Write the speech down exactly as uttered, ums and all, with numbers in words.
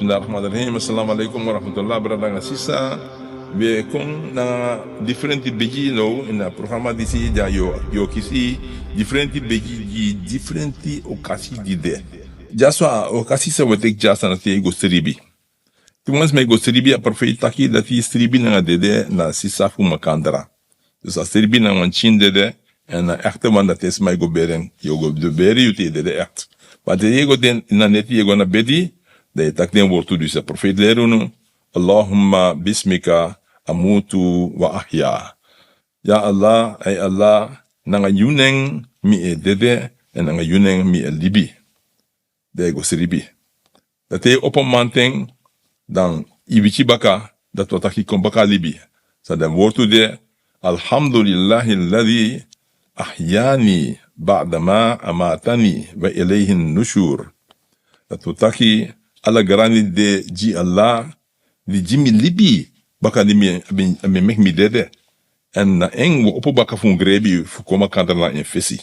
Bismillah rahman rahim. Assalamu alaikum warahmatullah, brada nanga sisa. We kon na different begi now in a programma disi, ya yu o kisi different begi gi different okasi di de. Dyaso a okasi san we teki dyaso na te yu go sribi. Te wan sma e go sribi, a profeiti taki dati sribi nanga dede na sisa fu makandra. Dus a sribi na wan pikin dede, èn a echte wan dati sma e go beri en, yu o go beri yu te yu dede echt. Ma te yu e go de na neti, yu e go na bedi, dan yu e taki den wortu disi a profeiti leri unu: Allahumma bismika amutu wa ahya. Ya Allah, ai Allah, nanga yu nen mi e dede, èn nanga yu nen mi e libi. Dan yu e go sribi. Dan te yu opo manten, dan yu wiki baka, dati wani taki kon baka libi. San den wortu de: Alhamdulillahi alladhi ahyani ba'da ma amatani wa ilayhi nushur. Dati wani taki ala grani de gi Allah, di gi mi libi baka di mi, a ben, a ben meki mi dede. Èn na en wi o opo baka fu un grebi fu kon makandra na en fesi.